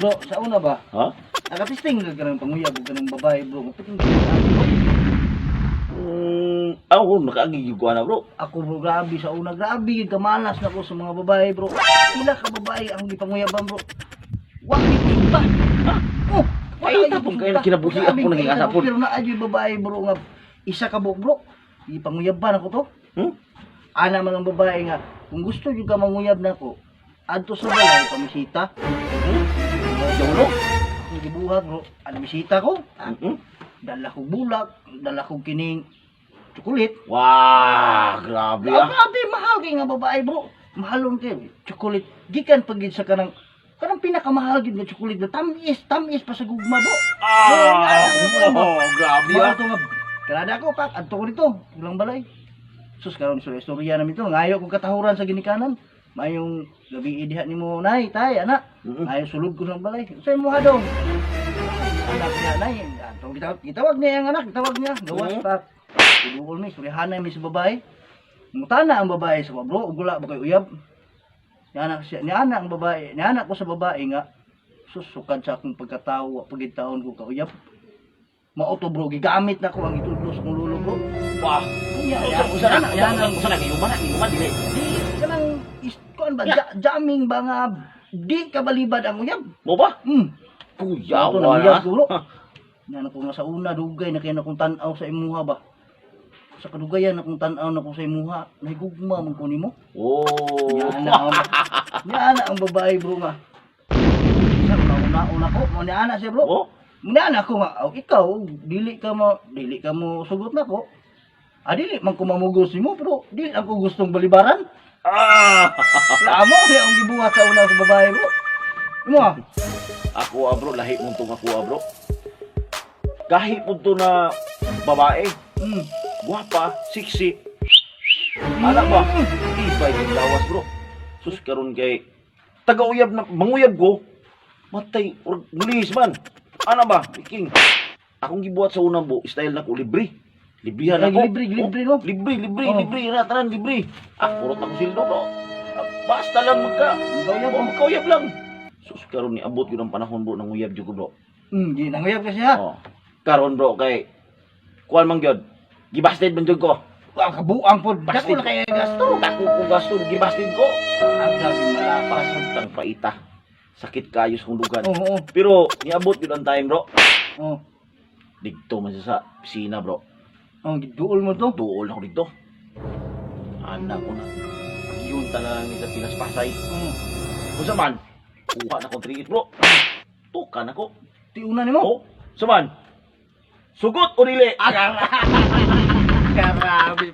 Bro, sa una ba? Ha? Nakatisting ka kanang panguyab og kanang babae, bro. Mapiting ka bro. Ako, nakaagi gyud ko ana, bro. Ako, bro, grabe sa una, grabe gyud kamalas na ko sa mga babae, bro. Pila ka babae ang gipanguyaban, bro. Wa gyud ko sugta. Ha? Oh, wala Ay, gyud ko tapong kayo, sugta. kinabuhi Grabe ako naging kayo, asa po. Pero naa gyud babae, bro, nga isa ka buok, bro. Gipanguyaban ako to. Ana man ang babae nga kung gusto gyud ka manguyab nako, adto sa balay pamisita. Jolo? Akong gibuhat, bro. Ano misita ko? Ah, dala ko bulak, dala ko kining chocolate. Wah, grabe Ah, ah. grabe, mahal kay nga babae, bro. Mahalon kay chocolate. Gikan pag gid sa kanang pinakamahal gid nga chocolate na tamis, tamis pa sa gugma, bro. Ah, oh, grabe Mahal ah. to nga. Karada ko pak adto ko dito, kulang balay. Sus, karon sa istorya namin to, ngayo kong katahuran sa ginikanan. Mayong gabi diha nimo, nay, tay, anak. Ayo sulod ko sa balay. Sa imo hadong. Anak niya, nay, atong gitawag, gitawag niya ang anak, gitawag niya. Gawas pa. Tuduol mi, surihanay mi sa babae. Mutana ang babae sa bro, ug wala ba kay uyab. Nianak siya, nianak ang babae, nianak ko sa babae nga susukad sa akong pagkatao, wa pagid taon ko kauyab. Mao to, bro, gigamit na ko ang itudlo sa akong lulo, bro. Wah. Unya, Usa usa na, usa yan na, usa na kay na, kay dili. Di kanang is kuan ba, jamming ba nga di ka balibad ang uyab. Mo ba? Kuya, Ito, wala. nanguyab ko, bro. Nga ko nga sa una dugay na kay na kong tan-aw sa imuha ba. Sa kadugayan na kong tan-aw na ko sa imuha, nahigugma man ko nimo. Oh. Niana ang niana ang babae, bro, nga. Sa una una ko, mo niana siya, bro. Oh. Niana ko nga, oh, ikaw dili ka mo sugot nako. Ah, dili man ko mamugos nimo, pero dili ako gustong balibaran. Ah. Lamo siya ang gibuhat sa una sa babae, bro. Imo ah. Ako ah, bro, lahi mong tong ako ah, bro. Kahit po to na babae, guwapa, sexy. Anak ba? Ibay yung lawas, bro. Sus, karon kay tagauyab na manguyab ko. Matay, or mulis man. Ana ba? King. Akong gibuhat sa unang bo, style na ko libre. Librihan Ay, ako. libre, libre, no? Oh, libre, libre, Oh. libre. Na, tanan, libre. Ah, purot ako sildo, bro. Ah, basta lang magka. Magkauyab, Oh, magkauyab lang. Sus, karon ni abot yun ang panahon, bro, nang uyab jud ko, bro. Di nanguyab kasi ha. Oh. Karon, bro, kay kuan man gyud. Gibasted man jud ko. Wa kabuang pod. Dako Bastid. na kay gasto. Dako ko gasto, gibasted ko. Ang grabe malapas. Pasang paita. Sakit kayo sa kong dugan. Oo. Pero niabot yun ang time, bro. Oo. Didto man siya sa pisina, bro. Oh, giduol mo to. Duol ako dito. Anak ko na. Yun tanan ni sa Pinas Pasay. Kung sa man, kuha na ko 3 bro. Tukan ako. Tiuna nimo. Oh, sa man. Sugot o dili? Grabe.